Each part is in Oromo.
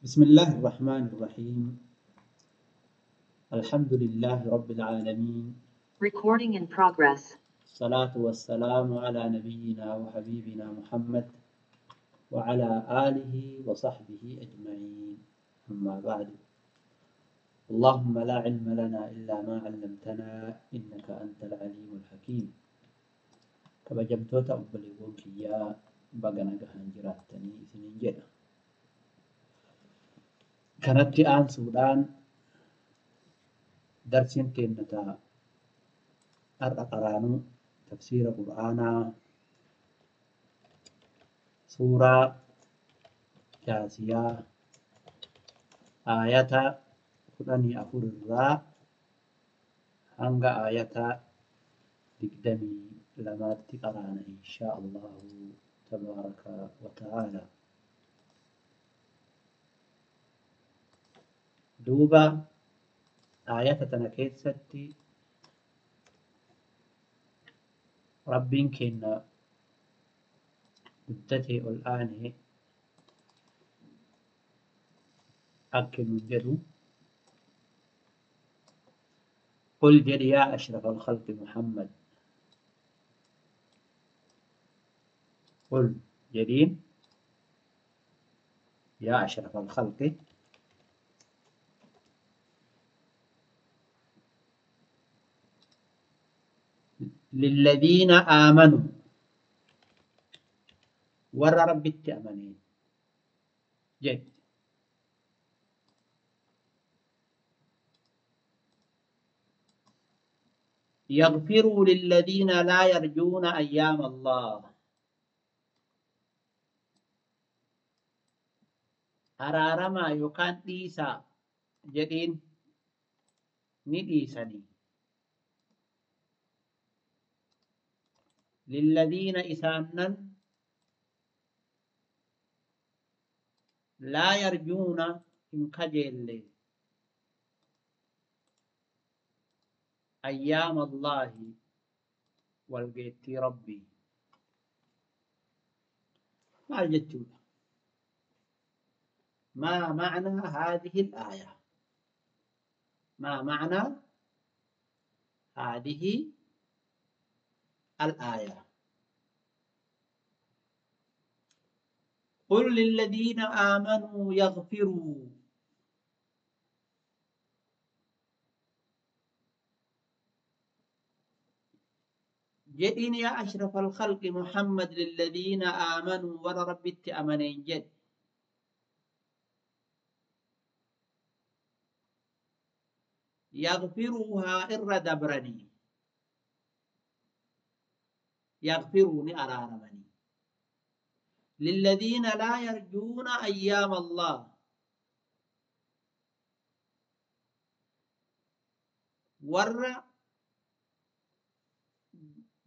بسم الله الرحمن الرحيم. الحمد لله رب العالمين. Recording in progress. الصلاة والسلام على نبينا وحبيبنا محمد وعلى آله وصحبه أجمعين. أما بعد، اللهم لا علم لنا إلا ما علمتنا إنك أنت العليم الحكيم. Kabajamtoota obboleewwan kiyyaa, baga nagahaan jiraattanii isiniin jedha. Kanatti aansuudhaan darsiin teenna har'a qaraanuu tafsiira Qur'aanaa suuraa Jaasiyaa aayata 14 irraa hanga aayata 22tti qaraana inshaa Allahu tabaaraka wa ta'aala. Duuba aayata tana keessatti Rabbiin keenya guddatee ol aanee akka nuun jedhu: قل jedhi يا أشرف الخلق محمد، قل jedhiin يا أشرف الخلق للذين آمنوا warra Rabbitti amaneen jedhi. يغفروا للذين لا يرجون أيام الله، araaramaa yookaan dhiisaa jedhiin, ni dhiisanii. للذين isaannan لا يرجون hin kajeelle أيام الله walgeettii Rabbii. Maal jechuudha? ما معنى هذه الآية؟ ما معنى هذه الآية؟ قل للذين آمنوا يغفروا jedhiin يا أشرف الخلق محمد للذين آمنوا warra Rabbitti amaneen jedhi. يغفروا haa irra dabranii، يغفروا ni araaramanii، للذين لا يرجون أيام الله warra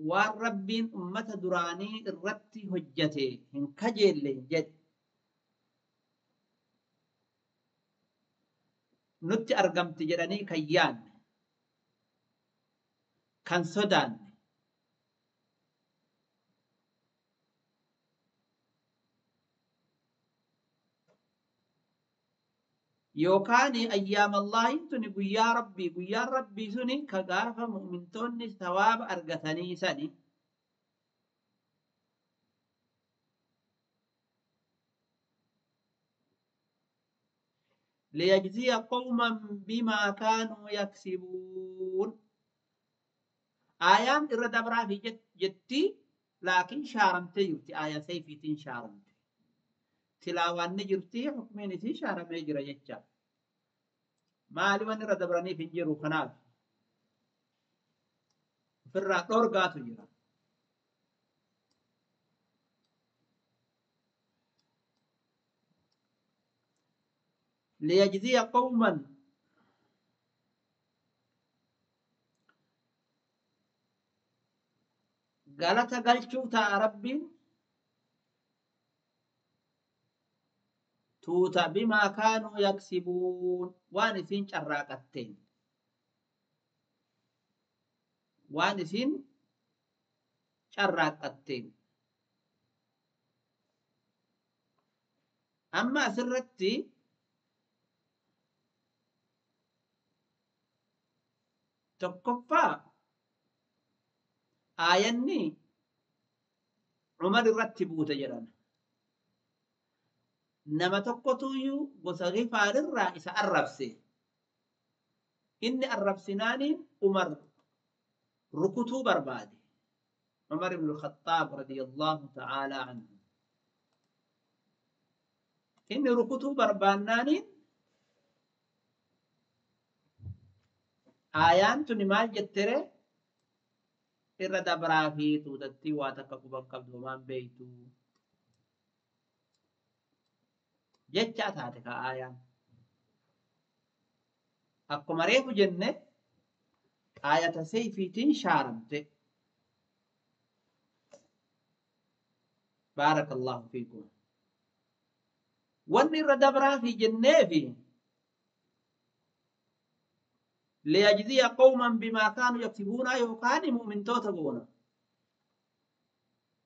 waan Rabbiin ummata duraanii irratti hojjate hin kajeelle jedhe. Nutti argamti jedhanii kan yaanne, kan sodaanne, yookaan أيام الله tuni guyyaa Rabbii, guyyaan Rabbii suni ka gaafa mu'mintoonni sawaaba argatanii sani. ليجزي قوما بما كانوا يكسبون. Aayaan irra dabraa fi jetti, laakiin shaaramtee jirti. Aayaa sayfiitiin shaaramte. Tilaawaan ni jirti, hukmiin isii shaaramee jira jecha. Maali wanni irra dabraniif hin jiru kanaaf. Ofirraa dhorgaatu jira. ليجزي قوما galata galchuu ta'a Rabbiin tuuta بما كانوا يكسبون waan isin carraaqatteen, waan isin carraaqatteen. Amma asirratti Tokkoffaa aayanni Umar irratti buute jedhan. Nama tokkotuyyuu gosa Gifaarirraa isa arrabse. Inni arrabsinaaniin Umar rukutuu barbaade. Umar ibn al-Khattaab radiyallahu ta'aalaa anhu. Inni rukutuu barbaannaaniin aayaan tuni maal jettere irra dabraa fi tuutattii waa takka quban qabdu homaan beeytu jechaa taate ka aayaan. Akkuma reefu jenne aayata sayfiitiin shaaramte. Baarakallahu fiikum. Wanni irra dabraa fi jenneefi liyajziya qawman bimaa kaanuu yaksibuuna yookaan mu'mintoota goona.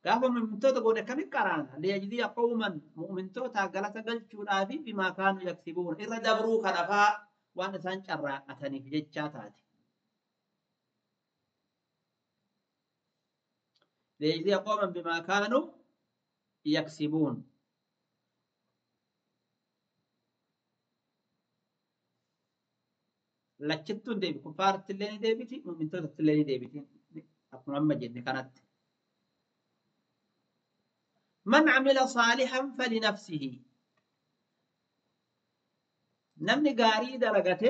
Gaafa mu'mintoota goone akkamitti qaraana? Liyajziya qawman mu'mintoota galata galchuudhaafi bimaa kaanuu yaksibuuna irra dabruu kana faa waan isaan carraaqataniif jechaa taate. Liyajziya qawman bimaa kaanuu yaksibuun. Lachittuun deebi kuffaaratti illee ni deebiti mu'mintootatti illee ni deebiti akkuma amma jenne kanatti. Man amila saalihan falinafsihi. Namni gaarii dalagate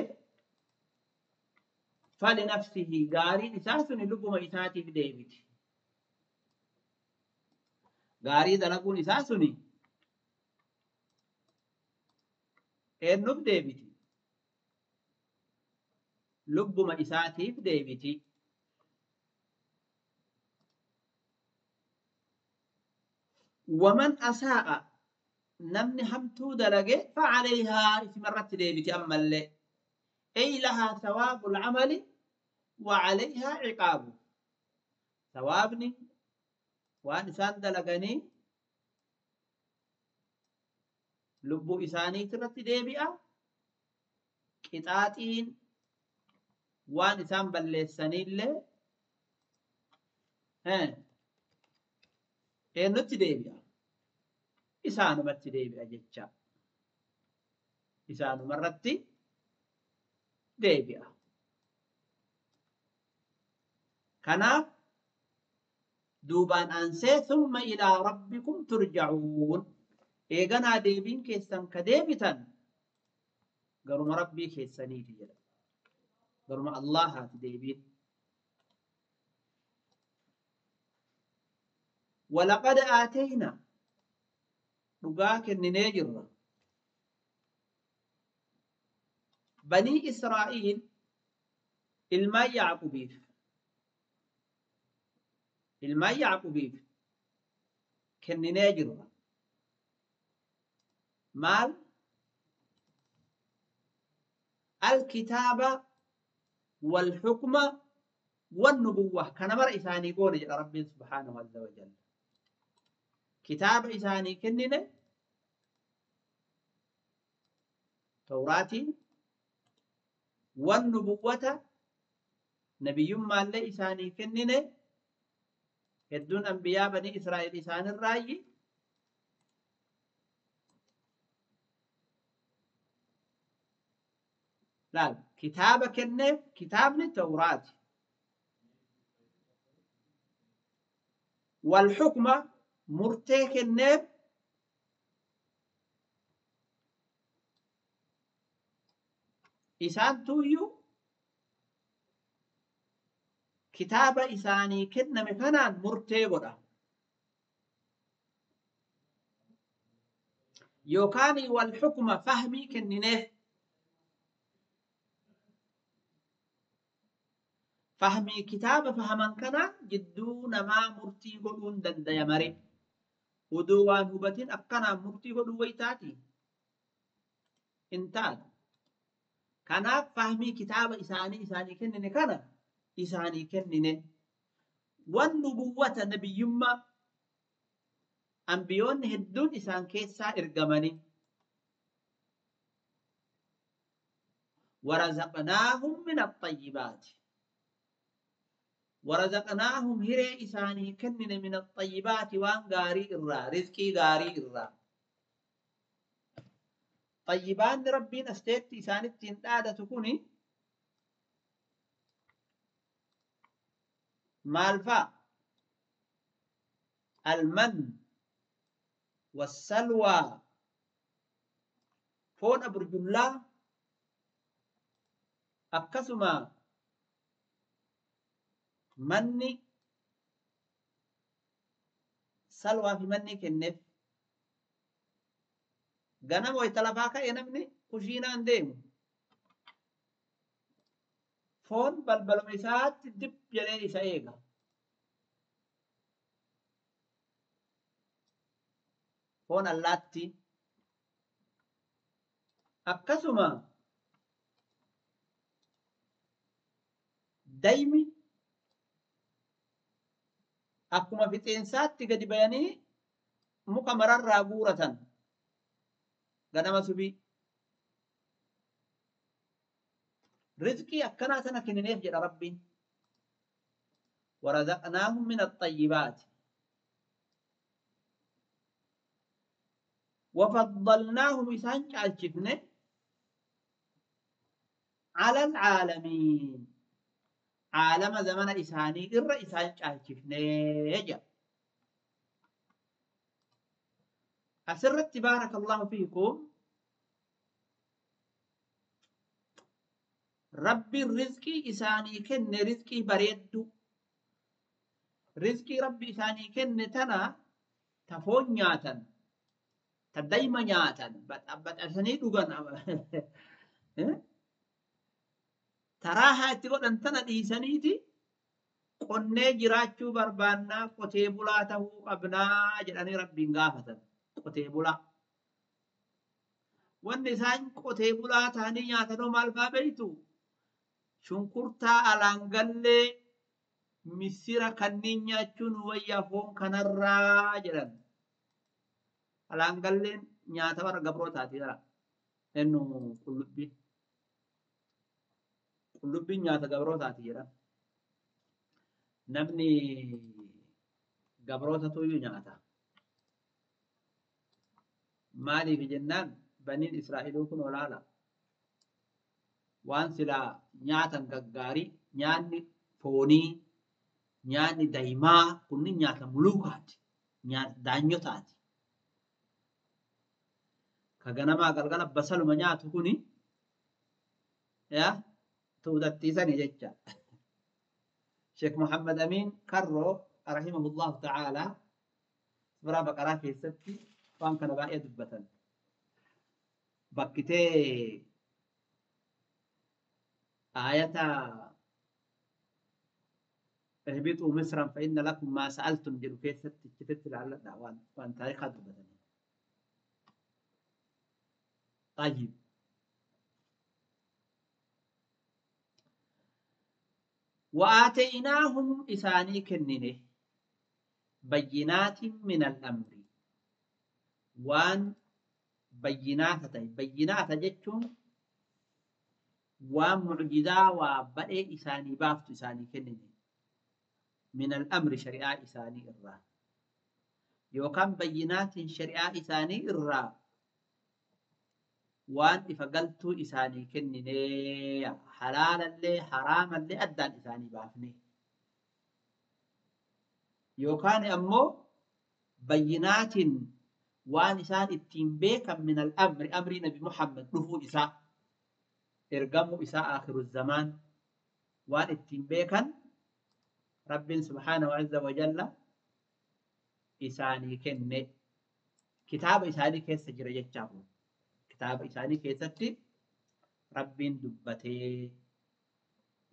falinafsihi gaariin isaa suni lubbuma isaatiif deebiti. Gaarii dalaguun isaa suni eenyuuf deebiti? Lubbuma isaatiif deebiti. Waman asaa'a namni hamtuu dalage facalayhaa isimarratti deebiti ammallee. Ay lahaa sawaabul camali wa calayhaa ciqaabu. Sawaabni waan isaan dalaganii lubbuu isaaniitirratti deebi'a. Qixaaxiin waan isaan balleessaniillee eenyutti deebi'a? Isaanumatti deebi'a jecha. Isaanumarratti deebi'a. Kanaaf duubaan aansee summa ilaa rabbikum turja'uun. Eeganaa deebiin keessan ka deebitan garuma rabbii keessaniiti jedha. Garuma Allahaati deebiin. Walaqad aatayna dhugaa kenninee jirra. Banii Israa'iil ilmaan Yacqubiif ilmaan Yacqubiif kenninee jirra. Maal? Alkitaaba walxukma wannubuwwa kana mara isaanii goone jedha Rabbiin subhaanahu azza wa jalla. Kitaaba isaanii kennine Tawraatiin wannubuwwata nabiyyummaallee isaanii kennine hedduun ambiyaa banii Israa'el isaanirraayyi laal kitaaba kenneef kitaabni Tawraati. Walxukma murtee kenneef isaan tuyyuu kitaaba isaanii kenname kanaan murtee godha. Yookaan walxukma fahmii kennineef fahmii kitaaba fahaman kanaan jidduu namaa murtii godhuun dandaya mare. Odoo waan hubatin akkanaan murtii godhuu wayitaati hin taatu. Kanaaf fahmii kitaaba isaanii kennine kana isaanii kennine. Wannubuwwata nabiyyummaa ambiyoonni hedduun isaan keessaa ergamanii. Warazaqnaahum min axxayyibaati. ورزقناهم هري إساني كنن من الطيبات وان غاري إرى رزقي غاري إرى طيبان ربين أستيت إساني التنتادة تكوني مالفا المن والسلوى فون أبرج الله أكسما مني سلوى في مني كنف غنم ويتلفاك ينمني كشينا انديم فون بلبل مسات دب جلي إسا foon allaatti akkasuma daymi akkuma fixeensaatti gadi bayanii muka mararraa guuratan ganama subii rizqii akkanaa sana kennineef jedha rabbiin warazaqnaahum min axayyibaati وفضلناهم إسان شالشفنه على العالمين عالم زمن إساني إر إسان شالشفنه جا أسرت بارك الله فيكم ربي الرزق إساني كن رزقي بريدو رزقي ربي إساني كن تنا تفونياتا تدايما nyaatan badhaasanii dhugan taraa itti godhan tana dhiisaniiti qonnee jiraachuu barbaannaa qotee bulaa ta'uu qabnaa jedhanii rabbiin gaafatan qotee bulaa. Wanni isaan qotee bulaa ta'anii nyaatanoo maal fa'aa beektu? Shunkurtaa alaangallee misira kanneen nyaachuun wayyaa foon kanarraa jedhan. Alaangalleen nyaata warra gabrootaati gara. Innu qullubbii. Qullubbiin nyaata gabrootaati jedhan. Namni gabrootatu iyyuu nyaata. Maaliif jennaan baniin Israa'eluu kun olaala. Waan silaa nyaatan gaggaarii nyaanni foonii nyaanni daa'imaa kunniin nyaata muluukaati. Nyaata daanyotaati. Kaganamaa galgala basaluma nyaatu kuni yaa tuudattiisani jecha. Sheekh Muhammad Amiin Karroo rahimahullahu ta'ala suuraa Baqaraa keessatti waan kana baay'ee dubbatan. Bakkitee aayata ihbituu misran fa inna lakum maa sa'altum jedhu keessatti ichitetti ilaalladha waan taarikaa dubbatan. طيب وآتيناهم إساني كننه بينات من الأمر وان بينات بينات جتهم ومعجزة وبدء إساني بافت إساني كننه من الأمر شريعة إساني إرّا يوكان بينات شريعة إساني إرّا waan ifa galtuu isaanii kenninee halaalallee haraamallee addaan isaanii baafne yookaan ammoo bayyinaatiin waan isaan ittiin beekan min al-amri amrii nabi Muhammad dhufuu isaa ergamuu isaa aakhiru zamaan waan ittiin beekan rabbiin subhaanahu azza wa jalla isaanii kenne kitaaba isaanii keessa jira jechaafu. Kitaaba isaanii keessatti rabbiin dubbatee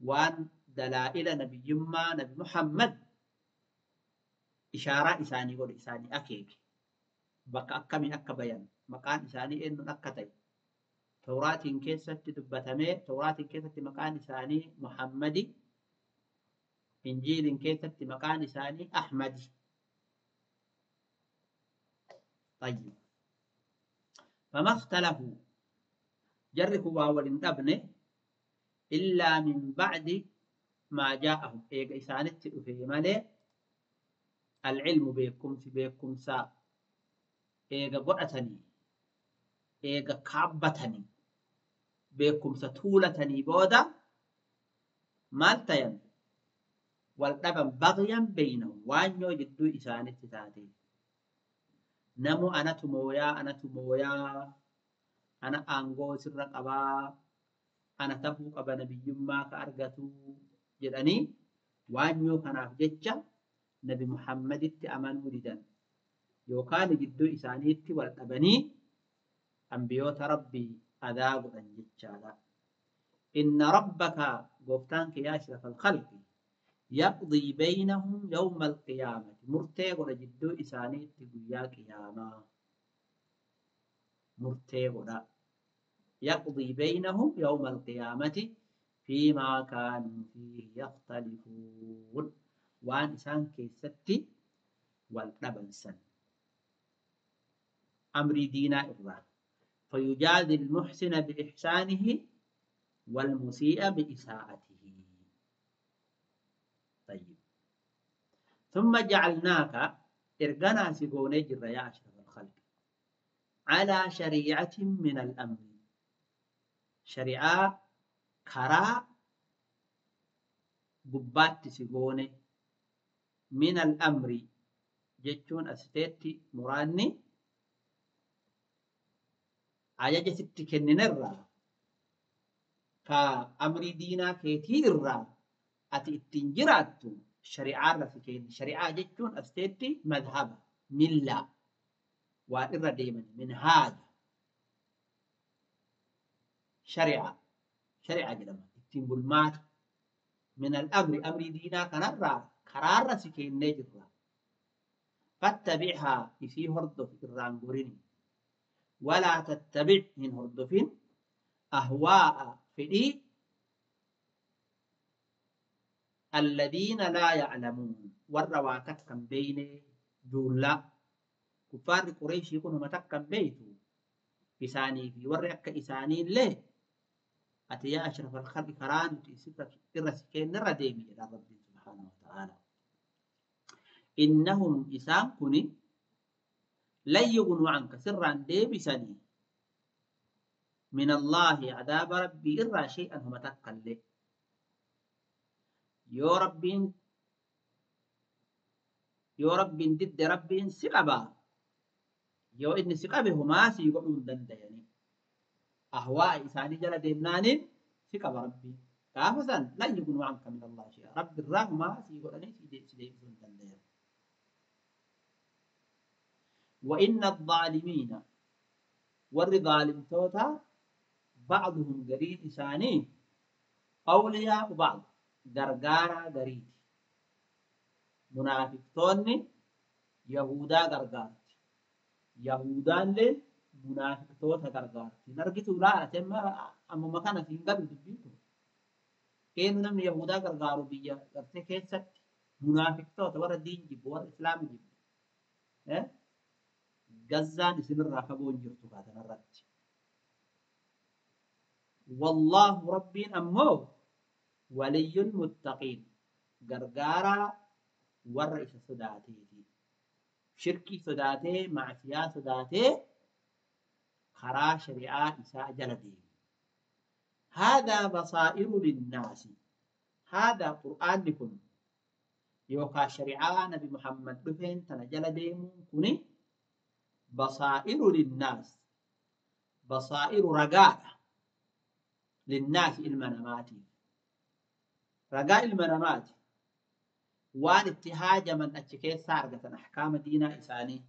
waan dalaa'ila nabiyyummaa nabi Muhammad ishaaraa isaanii godhe isaanii akeeke bakka akkamii akka bayan maqaan isaanii eenyuun akka ta'e Tawraatiin keessatti dubbatamee Tawraatiin keessatti maqaan isaanii Muhammadi Injiiliin keessatti maqaan isaanii Ahmadi. طيب فما اختلفوا جركوا والندبن إلا من بعد ما جاءهم إيجا إسانت في مالي العلم بكم بكم سا إيجا قعتني إيجا كعبتني بكم ستولتني بودا مالتين والدبن بغيا بينهم وانيو جدو إسانت تاتي نمو أنا تمويا أنا تمويا أنا أنغو سر قبا أنا تفوق قبا نبي ما كأرغتو جدني وانيو كناف جتشا نبي محمد أمن ولدا يوكان جدو إسانيتي والأبني أنبيوت ربي أذاب أن جتشا. إن ربك قفتانك يا أشرف الخلق يقضي بينهم يوم القيامة مرتيغ جدو إسانيتي قيا قياما مرتيغ يقضي بينهم يوم القيامة فيما كانوا فيه يختلفون وان إسان كيستي والنبنسن أمري دينا إرّا فيجازي المحسن بإحسانه والمسيء بإساءته. طيب ثم جعلناك إرجنا سيقوني جر يا أشرف الخلق على شريعة من الأمر شريعة كرا قبات سيقوني من الأمر جتون أستيتي مراني عجاجة ستكنن الرا فأمري دينا كيتي الرا أتي التنجرات شريعة رسكين شريعة جتون أستيتي مذهب ملة وإرى ديما منهاج شريعة شريعة جدما التنبلمات من الأمر أمري دينا كنرى قرار رسكين نجرة فاتبعها إسي هردف إرانغوريني ولا تتبع من هردفين أهواء فدي الذين لا يعلمون والرواتك كم بين جولا كفار قريش يكونوا متكم بيتو إساني في ورك إساني ليه أتي أشرف الخلق كران إرسكين نرديمي إلى رب سبحانه وتعالى. إنهم إسان كني لن يغنوا عنك سرا ديبسني من الله عذاب ربي إرى شيئا هم تقل يا ربي يا ربي ضد ربي سقبا يا إن سقبه ما سيقعون دنديني أهواء إساني جل ديمنان سقب ربي كافزا لن يغنوا عنك من الله شيئا رب الراه ما سيقعون سيديبسون دنديني. وإن الظالمين والظالم توتا بعضهم قريد إساني أولياء بعض غرغارا قريد منافق توني يهودا غرغارت يهودان لي منافق توتا غرغارت نرجتو لا أتم أما مكان في قبل دبيتو كأنه نمن يهودا غرغارو بيا غرتي كيست منافق توتا ورا دين جيب ورا إسلام جيب ها غزان اسم الرافقون جرتو هذا الرد. والله ربي أمو ولي المتقين غرغارا والرئيس صداتي شركي صداتي معصية صداتي خرا شريعة إساء جلدي. هذا بصائر للناس هذا قرآن لكم يوكا شريعة نبي محمد دفين تنجل كوني بصائر للناس بصائر رجاء للناس المنامات رجاء المنامات وان اتهاج من أتشكي سارقة أحكام دينا إساني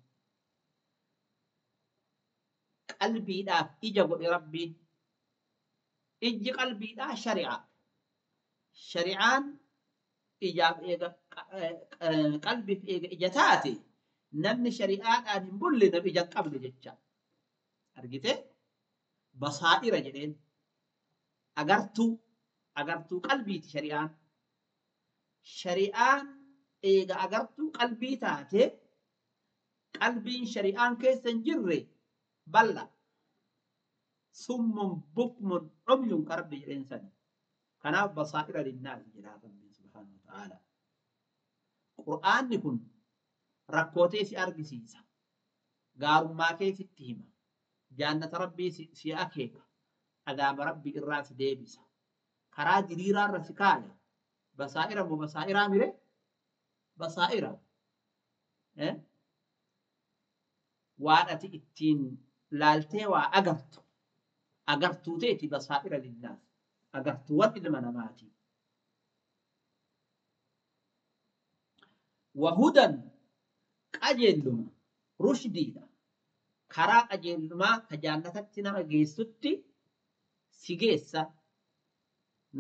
قلبي لا إجا ربي إجي قلبي لا شريعة شريعان إجا إجا قلبي في إجا إجا تاتي نمني شريعان أن بل نبي إجا قبل جتشا أرجته بصائر جدين أجرتو قلبي شريعان شريعان إجا أجرتو قلبي تاتي قلبي شريعان كيسن جري بلى صم بكم عمي كرب الإنسان كان بصائر للناس جل subhaanahu wa ta'ala. Qur'aanni kun rakkootee si argisiisa. Gaarummaa kee sitti hima. Jaannata Rabbii si akeeka. Adaaba Rabbii irraa si deebisa. Karaa diriiraa irra si kaaya. Basaa'ira moo basaa'iraa mire? Basaa'ira. Waan ati ittiin laaltee waa agartu. Agartuu ta'eeti basaa'ira linnaas. Agartuuwwan ilma namaati. Wahudan qajeelluma rushdiidha. Karaa qajeellumaa ka jaannatatti nama geessutti si geessa.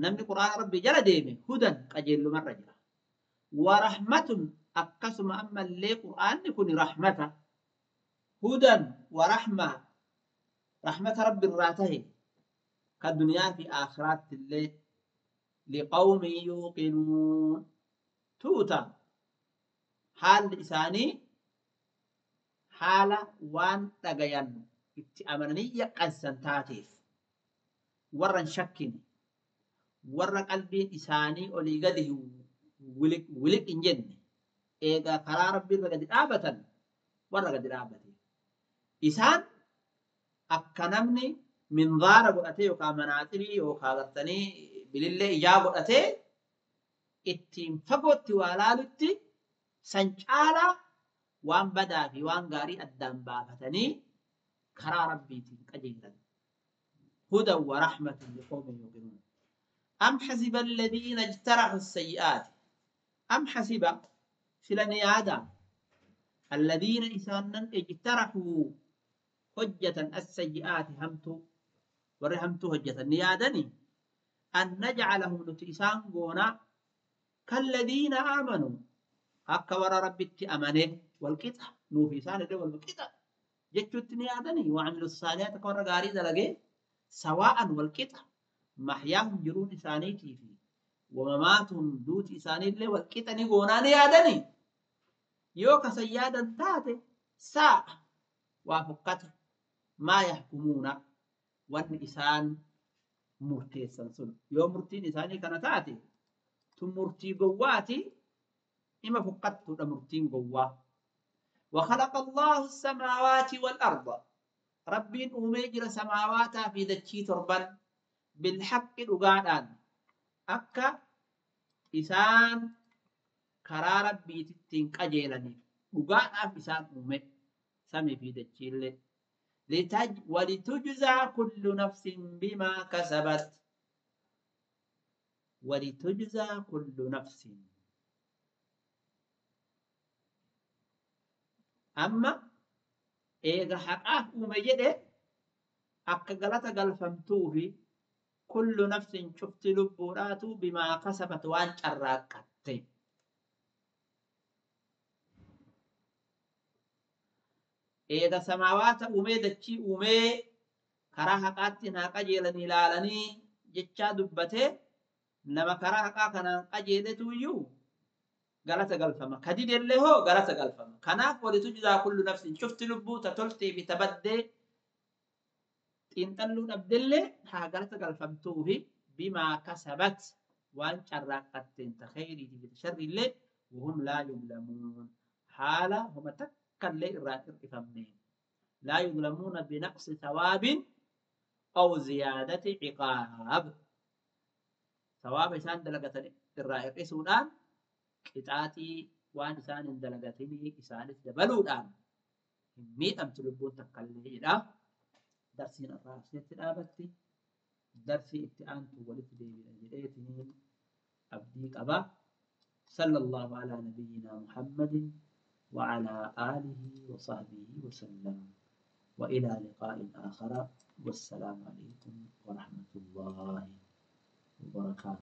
Namni Qur'aana Rabbii jala deeme hudan qajeellumarra jira. Warahmatun akkasuma ammallee Qur'aanni kun rahmata. Hudan warahmaa rahmata Rabbi irraa tahe ka duniyaa fi aakhiraatti illee liqawmin yuuqinuun tuuta haalli isaanii haala waan dhagayan itti amananii yaqqansan taateef warra hin shakkine warra qalbiin isaanii olii gadi wiliq hin jenne eegaa karaa Rabbii irra gadi dhaabatan warra gadi dhaabate isaan akka namni minzaara godhatee yookaan manaaxirii yookaan gartanii bilillee ijaa godhatee ittiin fagootti waa laalutti san caalaa waan badaa fi waan gaarii addaan baafatanii karaa Rabbiitiin qajeelan. Hudan wa rahmatan liqawmin yuuqinuun. Am hasiba alladhiina ijtarahu sayyi'aati. Am hasiba sila ni yaada. Alladhiina isaanan ijtarahuu hojjatan as-sayyi'aati hamtuu warri hamtuu hojjatan ni yaadani. An najcalahum nuti isaan goonaa kalladhiina aamanuu akka warra Rabbitti amane walqixa nuuf isaan illee walqixa jechuutti ni yaadani. Wa'amilu saalihaat akka warra gaarii dalagee sawaa'an walqixa mahyaahum jiruun isaaniitii fi wamamaatuhum duuti isaaniillee walqixa ni goonaa ni yaadani. Yoo kasan yaadan taate saa'a waa fokkata maa yahkumuuna wanni isaan murteessan sun yoo murtiin isaanii kana taate tun murtii gowwaati ima fokkattuudha murtiin gowwaa. وخلق الله السماوات والأرض ربين أومي جرى سماواتا في دتشي تربا بالحق dhugaadhaan akka isaan karaa Rabbiitittiin qajeelaniif dhugaadhaaf isaan uume samii fi dachiillee. ولتجزى كل نفس بما كسبت ولتجزى كل نفس أما إذا حقاف uume jedhe akka galata galfamtuufi kullu nafsin cufti lubbuudhaatu bimaa kasabat waan carraaqqatte. Eega samaawaata uumee dachii uumee karaa haqaatti naa qajeelanii ilaalanii jechaa dubbatee nama karaa haqaa kanaan qajeeletu iyyuu galata galfama. Ka didellee hoo galata galfama. Kanaaf walitujzaa kullu nafsin cufti lubbuu ta toltee fi ta baddee xiinxalluu dhabdellee haa galata galfamtuufi bimaa kasabat waan carraaqqatteen ta khayriitii fi ta sharriillee wahum laa yuzlamuun haala homa takkallee irraa hir'ifamneen. Laa yuzlamuuna binaqsi thawaabin aw ziyaadati ciqaab. Thawaaba isaan dalagatan irraa hir'isuudhaan qixaaxii waan isaan hin dalagatinii isaanis dabaluudhaan hin miidhamtu lubbuun takkallee jedha. Darsiin irraa asitti dhaabatti darsii itti aantu walitti deebina jedheetiniin abdii qaba. Sallallahu alaa nabiyyinaa Muhammadin wa alaa aalihi wa sahbihi wa sallam. Wa ilaa liqaa'in aakhara. Wassalaamu alaykum wa rahmatullaahi wa barakaatuh.